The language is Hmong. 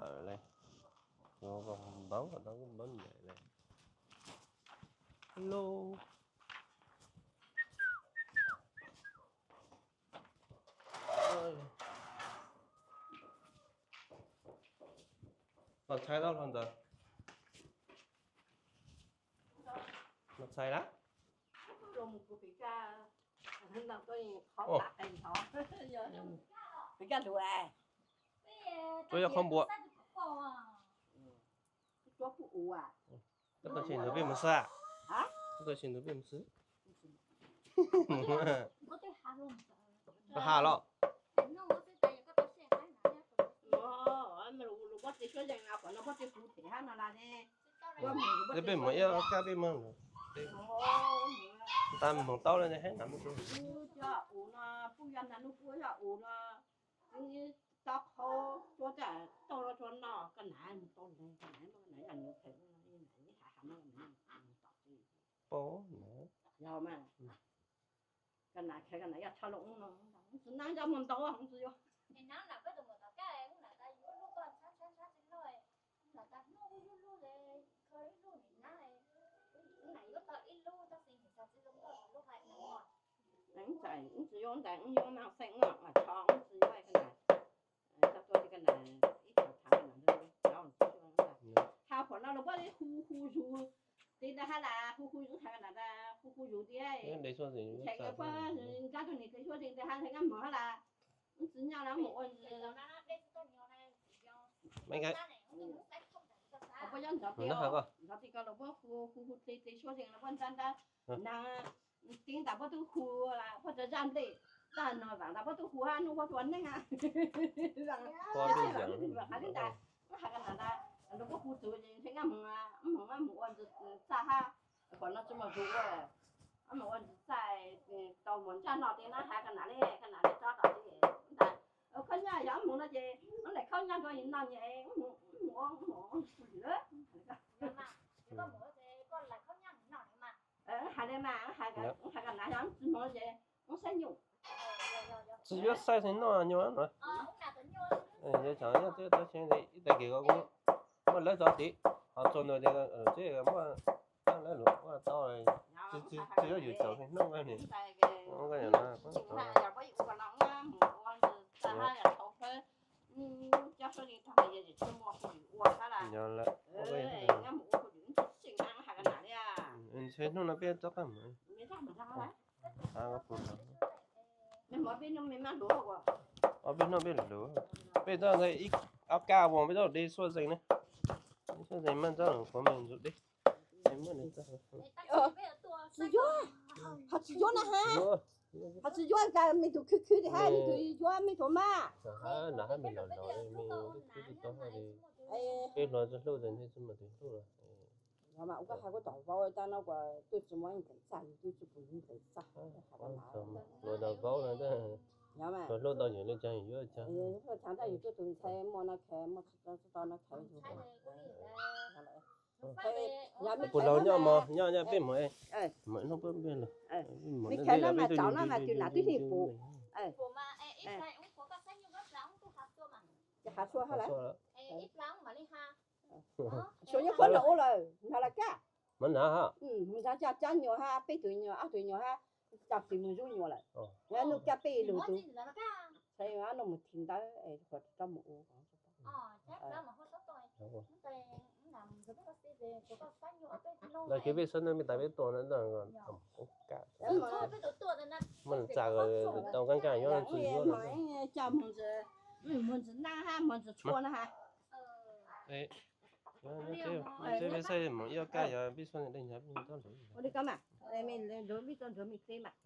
Tawm li, npawb tau npawb npaim li. Hello. Los txhais tau hlo ntawd. Los txhais lawm. Ua, yog qhov npua. Koj tau tsis ntawd peb mus xwb. Koj tau tsis ntawd peb mus xwb. Koj ha los. Peb mus ib kab peb mus. Nta hmoov taub li ne, hab nta mus. Tau qhov tsuab tas tau los tsuab no, koj nam mus tau le, koj nam mus, koj nam yog nws phem, nws ha ha no, nws mus tom tsis. Pom na. Yog mas, koj nam khev, koj nam yog tshaj loj ub no, tsis nab coj mus ntau hov tsis yuav. Ib txhais ib txhais yuav ntawm ib txhais ib txhais txhais ib txhais txhais, ha pom no los puab hu hu zus, tis ntawd hab las hu hu zus, hais nas hu hu zus tias, ntshai puab nrab tug niam tes suab zeeg tes hab ntshai nkaj mog hab las, wb tsis nyob na mus ua puab nyob ntawd, ntawd tis ko los puab hu hu hu tes tes suab zeeg los puab nrab nrab na. Tib ntas puab tub hu, puab tsav zaj nplej, tag no zaam ntas puab tub hu hab nub puab tua neeg. Hais li ntawd, hais ko nam ntag, los puab hu txug ces ntshai nkaj moog, moog mus ua ntsis txaj hab, kom no tsi muaj zug ua, mus ua ntsis txaj, tau muaj ntsaj no tes no hais ko nam li, ko nam li tso tom ntag, khaub nyaj yog moog no ces wb laim khaub nyaj rua no nyem, mus ua hu lwm. Hais li mas, hais ko nam yog tsis moog ces wb saib nyuj. Tsis yuav saib xeev noj nyuaj no. Yuav tsav nyob twb tau ib tag kis ko muaj lawv txog tid, ho txog ntawd ces muaj lawv lug ua tau, tsis yuav yus tsaus xeev noj ni. Ntshe hnub no peb rov qab mus. Ob peb hnub peb lug, peb tau ob kab voos peb tau de xuaj zeeg na. Xuaj zeeg mas txhob los qhuav me ntsuj deb. Tsis yuav, ho tsis yuav na ha. Ho tsis yuav cas me tug khwb khwb li hab, me tug yuav me tug mas. Peb hluas tsis hlub tes ntshe tsis muaj tus hlub. Yog mas ua koj hais kuv tom vauv tas no kuas twb tsis muaj ib nqes txaj, yus twb tsis pum ib nqes txaj. Hluas tom vauv no, hluas hlub tau yus li cas yus yuav li cas. Thaum ntawd yus twb tus ntxhais muaj no khev, muaj tsis tau no khev. Puas laug nyob mog, nyob nyob peb mus, mus ib hnub peb mus. Me khev no mas tsaus no mas tus nam twb hlij pum. Ces hav xua hab lawm. Xua nyob puab nram ua lawm, nag las kaj. Mus nrad coj cov nyuam hab, peb tug nyuam, ob tug nyuam hab, coj txiv mus zub nyuam lawm. Nuj kaj peb lug tug, nuj mus thim ntawd, rov mus ua. Lawv kev peb xab neej peb tas peb tuaj na, muaj txaj tau kab kaj yuav tsis yuav. Coj mus ntsis, mus ntsis nab hab mus ntsis tshua na hab. Peb xab mus ib ob kaj yog peb xab neej dej nyav peb txhob lawv. Ua li ko mas, peb txhob nrug me teb mas.